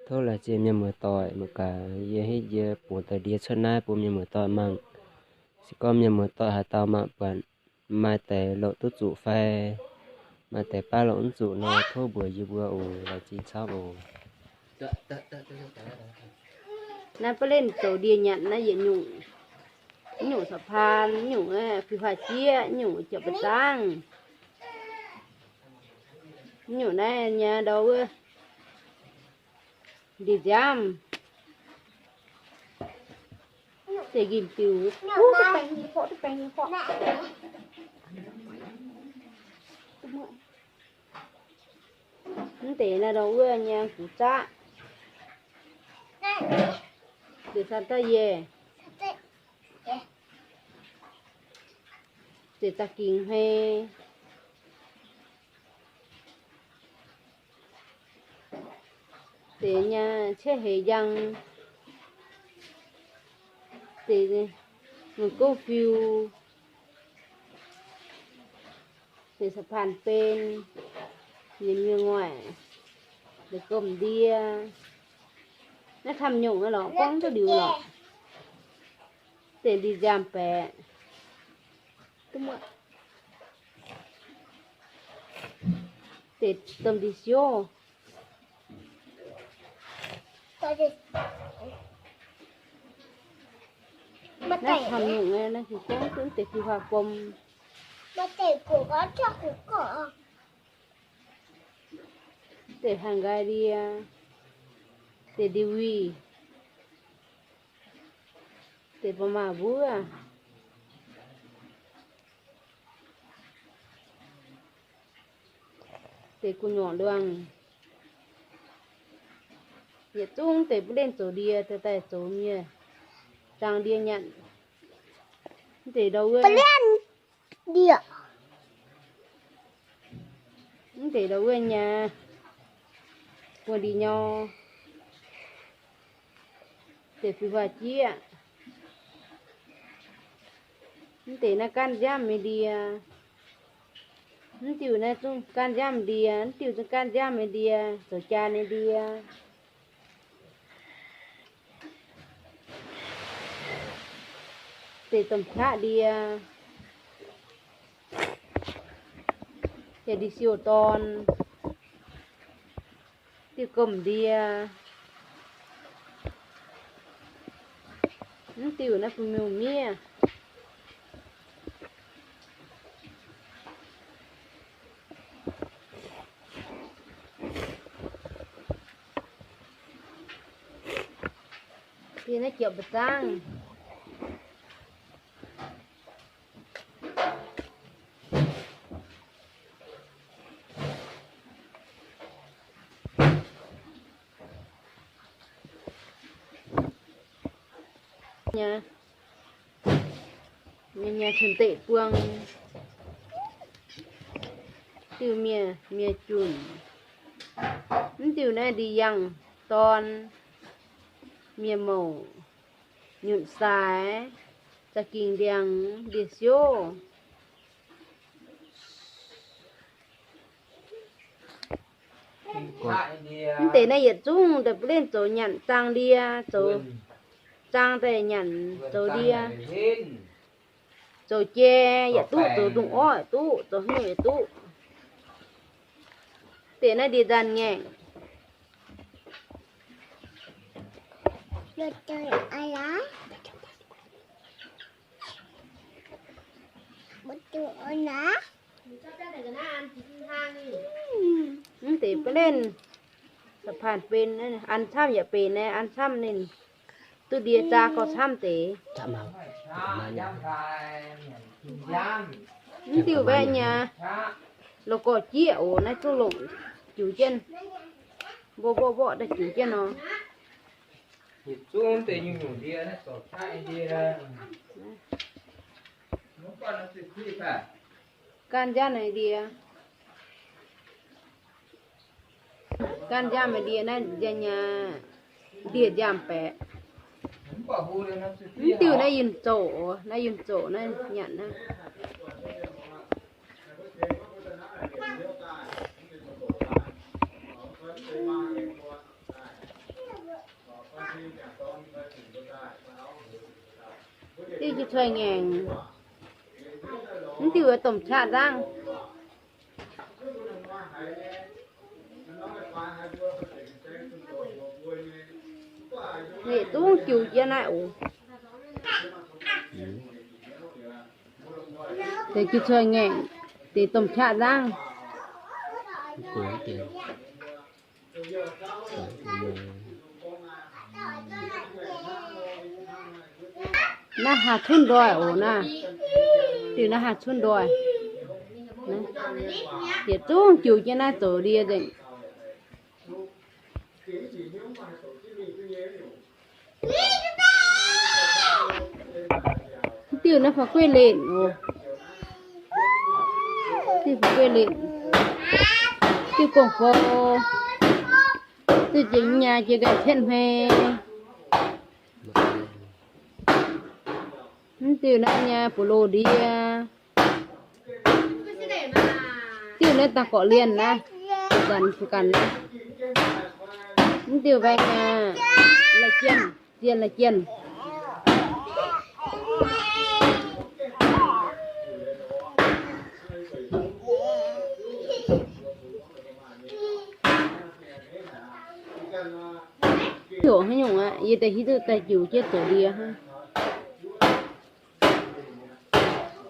Tov laengz zingh mienh muoz-doic mangc gaax, yie hitv yie bungx deix ndie cuotv naaiv bun mienh muoz-doic mangc. Se gorngv mienh muoz-doic haaix dauh mangc buatc maaih deix lorqc duqv zuqc fai maaih deix baav lorqc mv zuqc nor, tov mbuox yie mbuo oc. Laengz zingh camv oc. Naaiv baav lenh zoux ndie nyanc naaiv yietc nyungc, nyungc สะพาน, nyungc fiu-huaav jieqv, nyungc jauv-ba'zangv, nyungc naaiv nyei ndau wuov ndie nziaamv. Deix nqimh diuc. Mv deix naaiv ndau wuov nyei gux zaqv. Deix san daaih yie. Deix za'gengh hmei. Deix nyei cietv heix njang. Deix mienh gouv fiu. Deix สะพาน ben, nyei mienh ngoic, deix gomh ndie. Naaiv camv nyungc lorqc, gorngv duqv liuz lorqc. Deix ndie nziaamv-baeqc. Deix domh ndie siouv. Naaiv camv nyungc, naaiv gorngv duqv deix fiu-huaav bom. Deix haaix nqaai ndie, deix ndie-wih, deix ba'maah mbuov, deix gu'nyuoqc luangh. Yietc zungv deix ba'lenh zoux ndie daaih, daaih zoux mienh zaang ndie nyanc. Mv deix ndau wuov ndie, mv deix ndau wuov nyei buoz-ndie nyor, deix fiu-huaav jieqv. Mv deix naaiv gaanv nziaamv nyei ndie. Mv diuh naaiv zungv gaanv nziaamv ndie, mv diuh zungv gaanv nziaamv nyei ndie, zoux jaa nyei ndie. Deix domh qaqv ndie, deix ndie siou dorn, diuh gomh ndie. Mv diuh naaiv bun-miuh miev. Deix naaiv jauv-ba'zangv. Nyei, nyei, nyei cun-deic buang. Diuh miev, miev junc. Mv diuh naaiv ndie yangh dorn, miev mouc, nyunc saaix, za'gengh ndiangx, ndie siouv. Mv deix naaiv yietc zungv daaih ba'lenh zoux nyanc zaang ndie, zoux zaang daaih nyanc zoux ndie, zoux jai yaac duqv, zoux ndongc orqv yaac duqv, zoux haaix nyungc yaac duqv. Deix naaiv ndie nzanh ngaengc. Mv deix ba'lenh สะพาน benx, an camv yaac benx naaiv, an camv ninh duqv ndie zaa gorx camv deix. Mv diuh mbaeqv nyei, lorh gorx jieqv oc, naaiv zungv longc jiux jienv, mborqv mborqv mborqv daaih jiux jienv nor. Gaanv nziaamv naaiv ndie, gaanv nziaamv naaiv ndie naaiv nziaamv nyei, ndie nziaamv-baeqc. Mv diuh naaiv yunh zoqc, naaiv yunh zoqc naaiv nyanc naaiv. Diuh jiex cuotv ngaengc. Mv diuh domh qaqv nzangv. Yietc zungv jiu jienv naaiv oc. Deix jiex cuotv ngaengc, deix domh qaqv nzangv. Naaiv haah cunv ndoih oc naaiv. Diuh naaiv haah cunv ndoih. Yietc zungv jiu jienv naaiv zoux ndie nzengc. Diuh naaiv fa'gueiv lenc oc. Diuh fa'gueiv lenc. Diuh gong-fou. Diuh jiex nyaah jiex nqaih cietv hmei. Mv diuh naaiv nyei buoz-loh ndie. Diuh naaiv dangh gorqv-lienh naaiv, ganh ganh naaiv. Mv diuh baeng aa, lai-jienh, zienh lai-jienh. Heuc haaix nyungc aqv, yie daaih hiuv duqv daaih jiu jienv zoux ndie hnangv.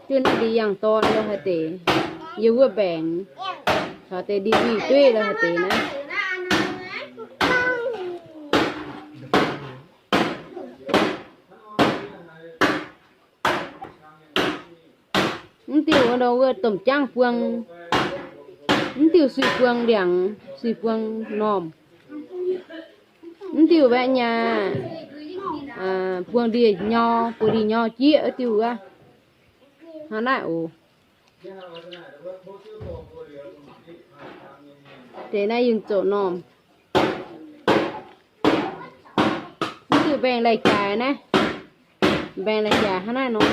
Jienv naaiv ndie yangh dorn lo haaix deix, yie wuov mbaengx, caux deix ndie nzuih dueiv lo haaix deix naaiv. Mv diuh wuov domh jaangv buang, mv diuh suiv buang ndiangx, suiv buang normh. Mv diuh baeqv nyaah, buang ndie nyor, buang ndie nyor jieqv wuov diuh wuov. Hnangv naaiv oc. Deix naaiv yungh zoqc normh. Mv diuh mbaengx lai-jaaix naaiv, mbaengx lai-jaaix hnangv naaiv nor.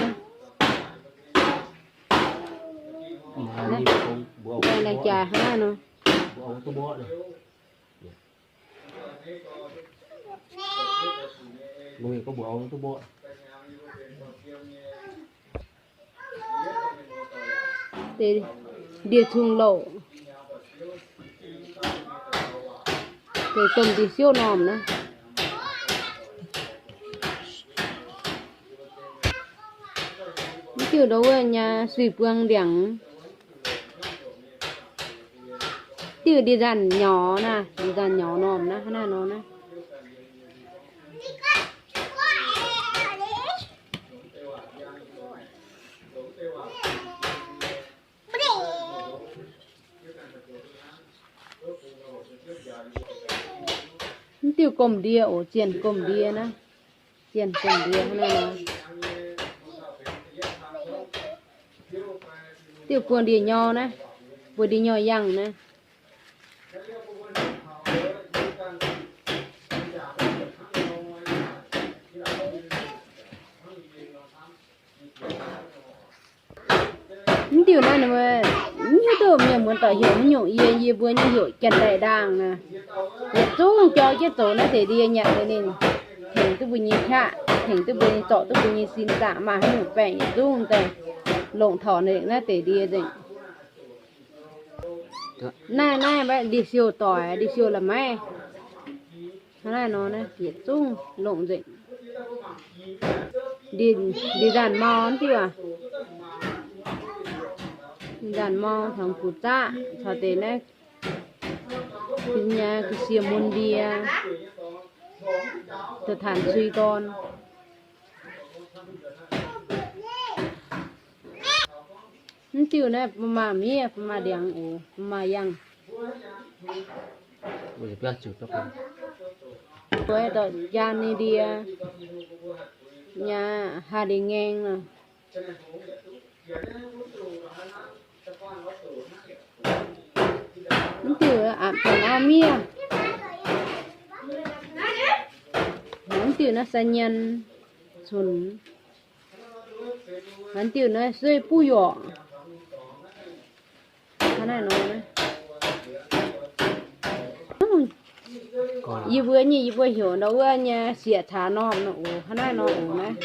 Mbaengx lai-jaaix hnangv naaiv nor. Deix ndie-zung louc, deix domh ndie-siouv normh naaiv. Mv diuh ndau wuov nyei suiv buang ndiangx. Diuh ndie-nzanc nyorx naaiv, ndie-nzanc nyorx normh naaiv, hnangv naaiv nor naaiv. Mv diuh gomh ndie oc, zienh gomh ndie naaiv. Zienh gomh ndie hnangv naaiv nor. Diuh buang ndie nyor naaiv, buang ndie nyor yangh naaiv. Mv diuh naaiv, mv hiuv duqv mienh muonz doic heuc haaix nyungc, yie, yie mbuo nyei heuc janx-daic ndaangh naaiv. Yietc zungv jauv jienv zoux naaiv deix ndie nyanc ninh, tengx duqv mbuo nyei qaqv, tengx duqv mbuo nyei, zorc duqv mbuo nyei sin zaangc, maaih haaix nyungc baengc yietc zungv daaih longc taux ninh naaiv deix ndie nzengc. Naaiv, naaiv ndie-siou doic, ndie-siou la'maiv. Hnangv naaiv nor naaiv yietc zungv longc nzengc. Ndie-nzanc mau diuh aac, nzanc mau caux gu'zaqv caux deix naaiv nyei ga'sie mun ndie, da'tanc sui dorn. Mv diuh naaiv bun maaih miev, bun maaih ndiangx oc, bun maaih yangh. Mbuo dorh njaan nyei ndie, nyaa haah ndie ngaeng nor. Mv diuh aqc dongh auv miev. Mv diuh naaiv sai nyen cunx. Mv diuh naaiv sueih buv yorqc. Hnangv naaiv nor naaiv. Yie mbuo nyei, yie mbuo heuc nor wuov nyei sieqv caax normh nor oc. Hnangv naaiv nor oc naaiv.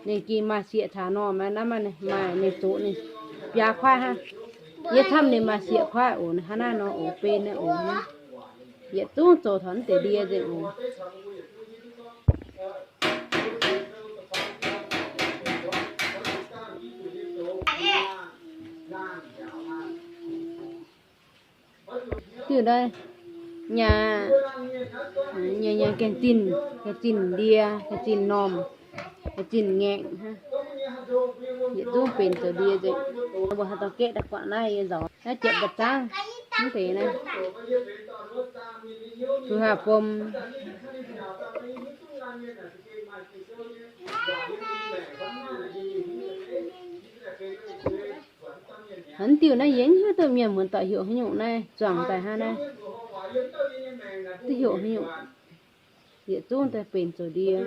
Ninh gengh maaih sieqv taux norm, naaiv maaih ninh maaih ninh zoqc ninh biaa kuaaiv hnangv. Yie camv ninh maaih sieqv kuaaiv oc, hnangv naaiv nor oc, benx naaiv oc. Yietc zungv zoux taux naaiv deix ndie nzengc oc. Diuh naaiv nyei, nyei, nyei ga'zinh, ga'zinh ndie, ga'zinh normh, ga'zinh ngaengc hnangv. Yietc zungv benx zoux ndie nzengc. Mbuo haaix dauh gaeqv daaih guangc naaiv yie nzauc. Naaiv ziepc mba'zangv, mv deix naaiv. Kuv haah fom. Hnangv diuh naaiv yie mv hiuv duqv mienh muoz-doic heuc haaix nyungc naaiv, zuangx daaih hnangv naaiv. Duqv heuc haaix nyungc. Yietc zungv daaih benx zoux ndie.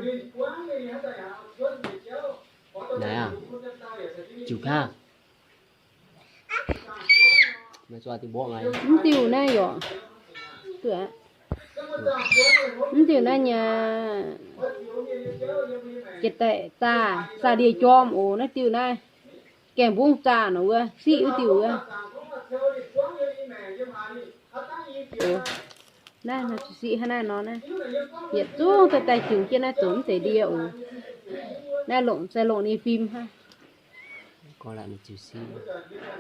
Naaiv aac, ziux gaav. Mv diuh naaiv yaac, mv diuh naaiv nyei, jiex daaih zaah, zaah ndie-jorm oc. Naaiv diuh naaiv, gaengh mbungv zaah nor wuov, siqv wuov diuh wuov. Naaiv nor siqv hnangv naaiv nor naaiv, yietc zungv daaih daaih ziux jienv naaiv zoux mv deix ndie oc. Naaiv longc se longc ninh fim hnangv.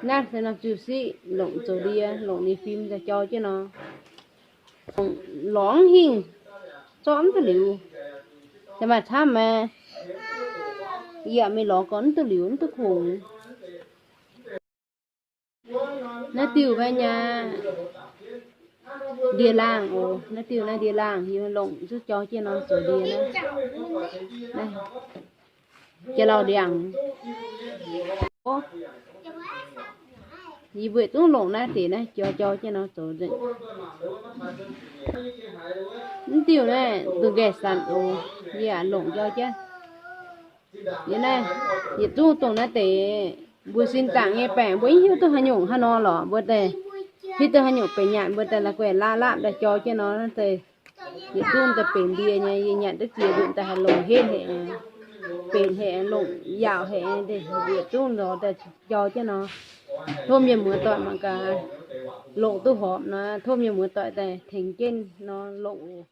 Naaiv se norm ziux siqv longc zoux ndie, longc ninh fim daaih jauv jienv nor. Lorz mv hingh, zorqv mv duqv liuz. Se maaih camv maah, yie yaac mingh lorz gorngv mv duqv liuz, mv duqv kungx. Naaiv diuh naaiv nyei ndie-laangh oc. Naaiv diuh naaiv ndie-laangh, yie longc zuqc jauv jienv nor zoux ndie naaiv. Jiex lauh ndiangx. Yie mbuo zungv longc naaiv deix naaiv jauv jauv jienv nor zoux nzengc. Mv diuh naaiv dungh nqaih sanc oc, yie longc jauv jienv. Yie naaiv, yietc zungv dongh naaiv deix, mbuo sin zaangc nyei baengc mbuo mv hiuv duqv haaix nyungc hnangv nor lorqc, mbuo daaih hiuv duqv haaix nyungc benx nyanc mbuo daaih la'guaih laapv laapv daaih jauv jienv nor naaiv deix. Yietc zungv daaih benx ndie nyei, yie nyanc duqv ziex nzunc daaih haih longc henv haic, benx haic, longc yaauc haic, yietc zungv lorz daaih jauv jienv nor. Tov mienh muoz-doic mangc gaax, longc duqv horpc nor, tov mienh muoz-doic daaih tengx jienv nor longc oc.